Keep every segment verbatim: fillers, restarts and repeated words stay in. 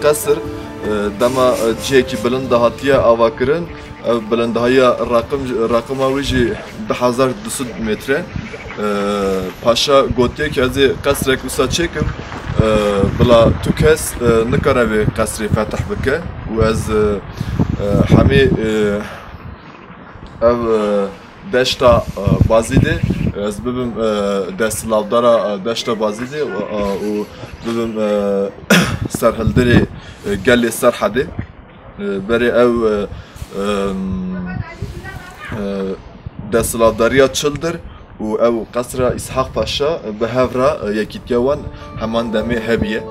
Qesir, e, dema, e, cihekî bilind de hatiye avakirin, ev bilindihiya raqim, raqima wî jî du hezar du sed metre. E, paşa gotiye ku ez ê qesrek wisa çêkim, e, bila tu kes, e, nikare vê qesrê fetih bike û ez, e, e, hemî, e, ev, e, deşta, e, Bazîdê, ez bibim, e, desthilatdara, e, deşta Bazîdê, e, û bibim, e, serhildirê, e, gelê Serhedê. E, berê ew, e, em, e, desthilatdariya çildir û ew qesra Îshaq Paşa bi hev re, e, yekîtiya wan heman demê hebiye.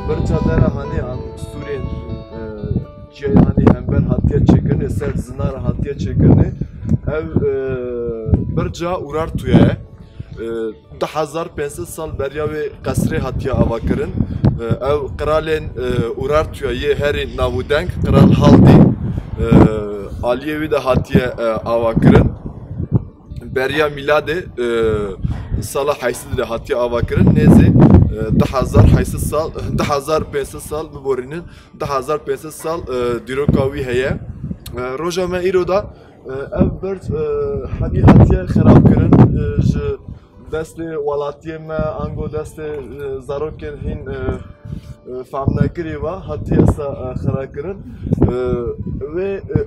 Birca Dera Hanê an Sûrên, e, cihê Hanê hember hatiye çêkirinê, ser zinan re hatiye çêkirinê. Ev, e, birca Urartuya ye. E, du hezar pênc sed sal beriya wê qesrê hatiye avakirin. E, ew qiralên, e, Urartuya yê herî navûdeng, Qral Haldî, e, aliyê wî de hatiye, e, avakirin. Beriya mîladê, e, sala heyşt sed de hatiye avakirin, nêzî, e, du hezar heyşt sed sal, du hezar pênc sed sal biborînin, du hezar pênc sed sal, e, dîroka wî heye. E, roja me îro de, e, ev birc, e, hemî hatiye xerabkirin, e, ji destê welatiyê me, ango destê, e, zarokên hîn, e, e, fehmnekirî ve hatiye sa, e, xerakirin. E, wê, e,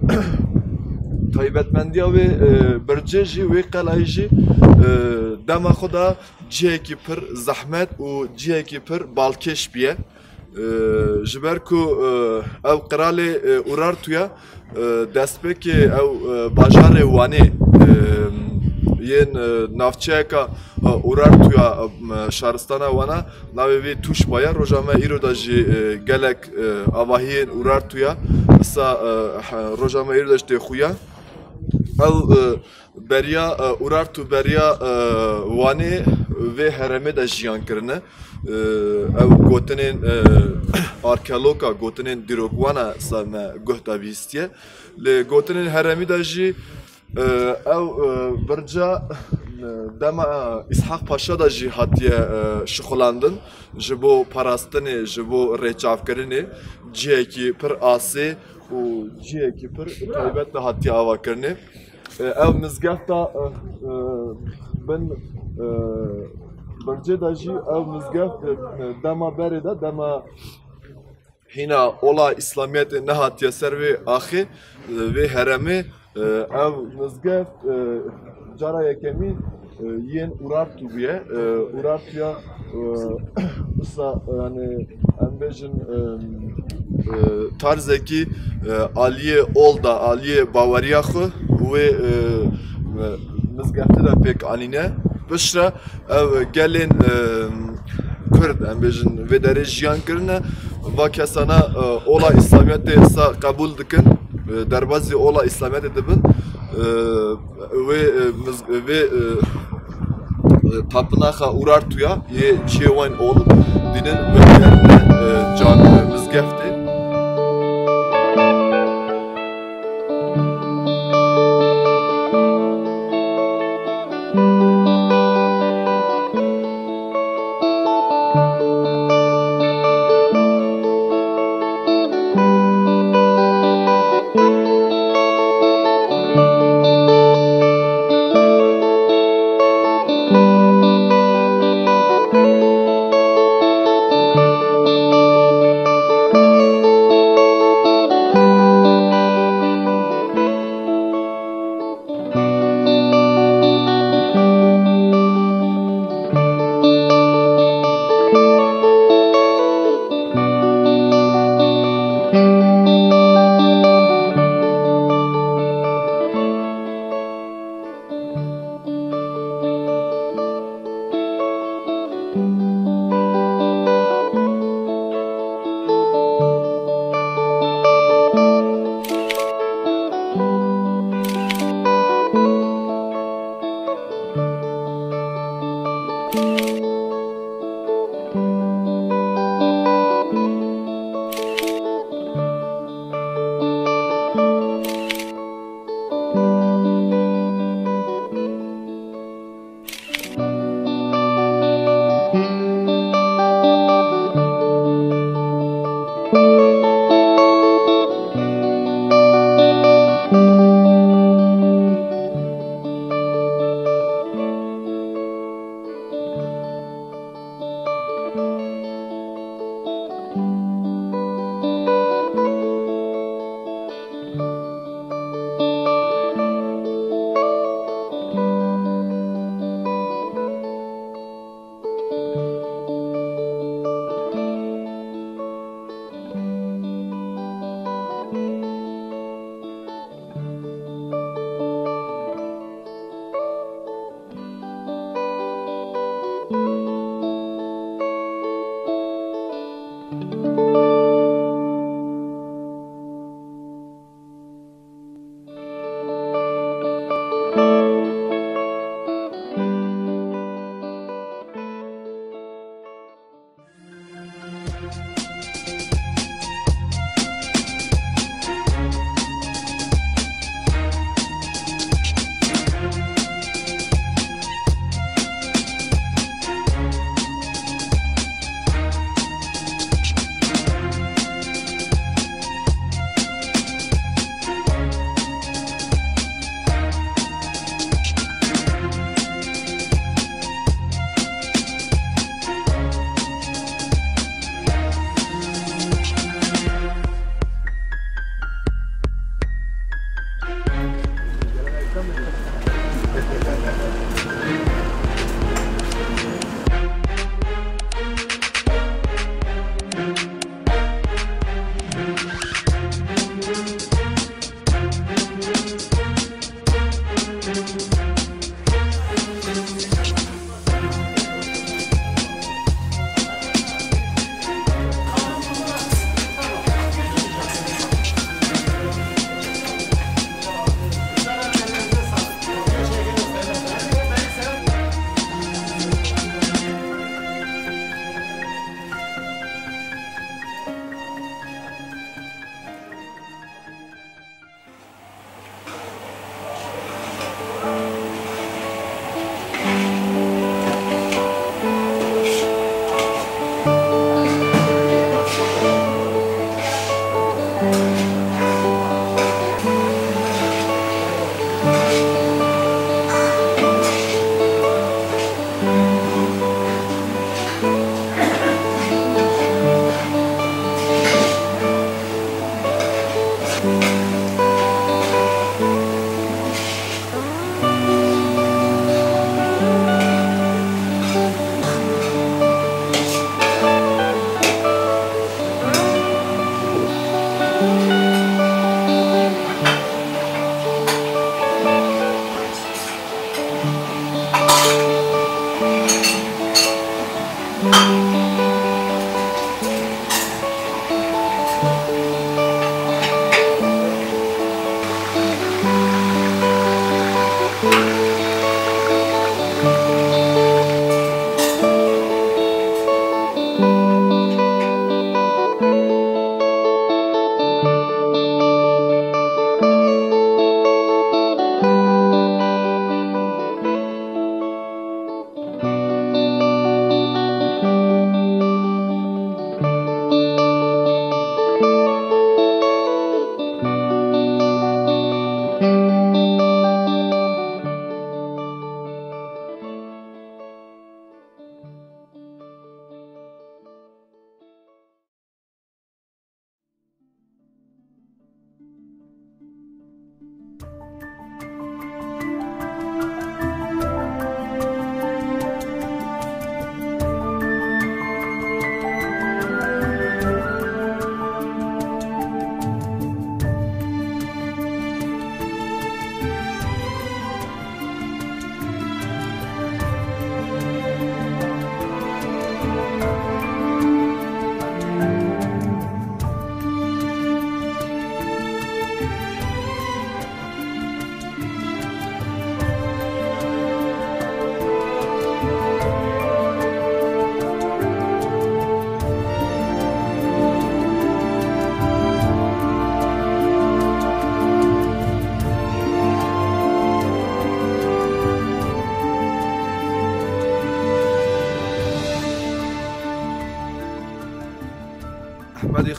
taybetmendiya wê, e, bircê jî, wê qelayî jî, e, dema xwe de cihekî pir zehmet û cihekî pir balkêş bûye. E, ji ber ku, e, ew qiralê, e, Urartuya, e, destpêkê ew, e, bajarê Wanê, e, yên, e, navçeyeka, e, Urartuya, e, şaristana Wana, navê wî Tûşba ye. Roja me îro de jî, e, gelek, e, avahiyên Urartuya, sa, e, he-, roja me îro de jî tê xuya. Ew, e, beriya, e, Urartu beriya, e, Wanê vê herêmê de jiyan kirine. E, ew gotinên, e, arkeoloka, gotinên dîrokwana sa me guh de bihîstiye. Lê gotinên herêmî de jî, e, ew, e, birca, e, dema Îshaq Paşa de jî hatiye, e, şixulandin. Ji bo parastinê, ji bo rêçavkirinê cihekî pir asê û cihekî pir taybet de hatiye avakirinê. E, ev mizgefta, e, e, bin, e, bircê de jî ev mizgeft, e, dema berê de, dema hîna ola Îslamiyetê nehatiye ser vê axê, e, vê heremê, E, ev mizgeft, e, cara yekemîn, e, yên Urartu bûye. E, Urartuya, e, wisa, e, yani, em bêjin, e, e, tarzekî, e, aliyê ol de, aliyê baweriya xwe wê, e, e, mizgeftê de pêk anîne. Piştre ev gelên, e, Kurd, em bêjin, vê derê jiyan kirine, va kesana, e, ola Îslamiyetê sa qebûl dikin, e, derbazî ola Îslamiyetê dibin. E, wê, e, miz-, vê, e, e, tapinaxa Urartuya yê çiyê wan ol dînin vegerine, e, can, e, mizgeftê.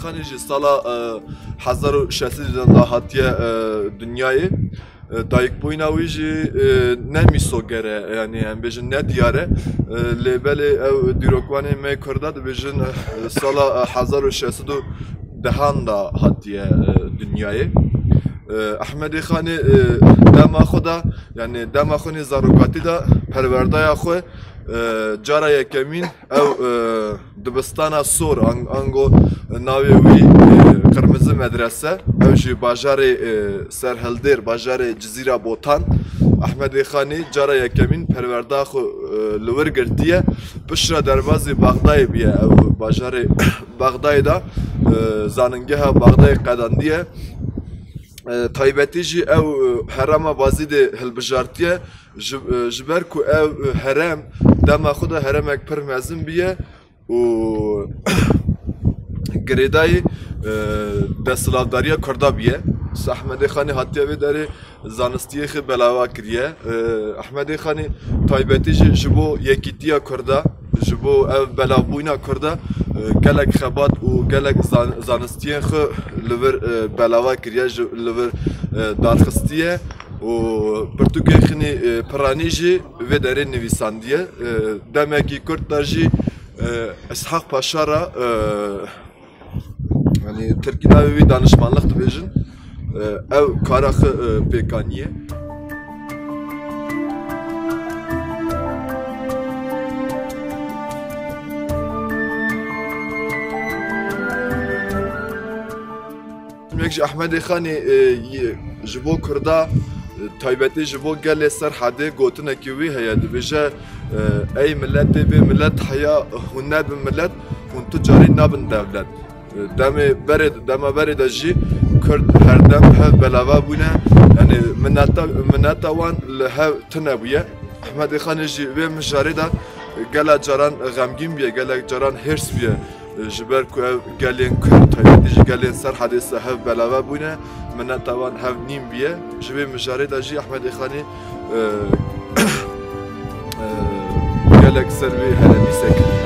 Yanî jî sala, e, hezar û şeş sed de hatiye, e, dinyayê. E, dayikbûyîna wî jî, e, ne mîsoger e, yanî em bêjin ne diyar e. E, lê belê ew dîrokvanê me Kurda dibêjin, e, sala, e, hezar û şeş sed û dehan de hatiye, e, dinyayê. E, Ehmedê Xanê, e, dema xwe de, yanî dema xwe nê zarokatî de perwerdaya xwe, e, cara yekemîn ew, e, dibistana sor, ang-, ango navê wî, e, Qirmizi Medrese, ew jî bajarê, e, Serhildêr, bajarê Cizîra Botan. Ehmedê Xanî cara yekemîn perwerda xwe, e, li wir girtiye. Piştre derbazî Baxdayê bûye, ew bajarê Baxdayê de, e, zaningeha Baxdayê qedandiye. E, taybetî jî ew, e, herema Bazîdê hilbijartiye. Ji, e, ji ber ku ew, e, herem dema xwe de heremek pir mezin bûye û girêdayî, e, desthilatdariya Kurda bûye. Ehmedê Xanî hatiye vê derê zanistiyê xwe belava kiriye. E, Ehmedê Xanî taybetî jî ji bo yekîtiya Kurda, ji bo ev belavbûyîna Kurda, e, gelek xebat û gelek zan-, zanistiyên xwe li vir, e, belava kiriye, ji, li vir, e, darxistiye û pirtûkên xinî, e, piranî jî vê derê nivîsandiye. E, demekî kurt de jî, e, Ishaq Paşa re, e, yanî tirkî navê wî danişmanlik dibêjin. E, ew kara xwe, e, pêk aniye. Yek ji Ehmedê Xanê, e, yê, ji bo Kurda, e, taybetî ji bo gelê Serhedê gotinekî wî heye, dibêje, e, Ey miletê bê milet, heya hûn nebin milet, hûn tu carî nabin dewlet. E, demê berê, dema berê de jî Kurd herdem hev belava bûne, yanî mineta, mineta wan li hev tune bûye. Ehmedê Xanê jî vê mijarê de gelek caran xemgîn bûye, gelek caran hêrs bûye. Ji ber ku ev gelên Kurd, taybetî jî gelên Serhedê se hev belava bûne, mineta wan hev nîn bûye. Ji vê mijarê de jî Ehmedê Xanê, e, e, gelek ser wê heremî sekiniye.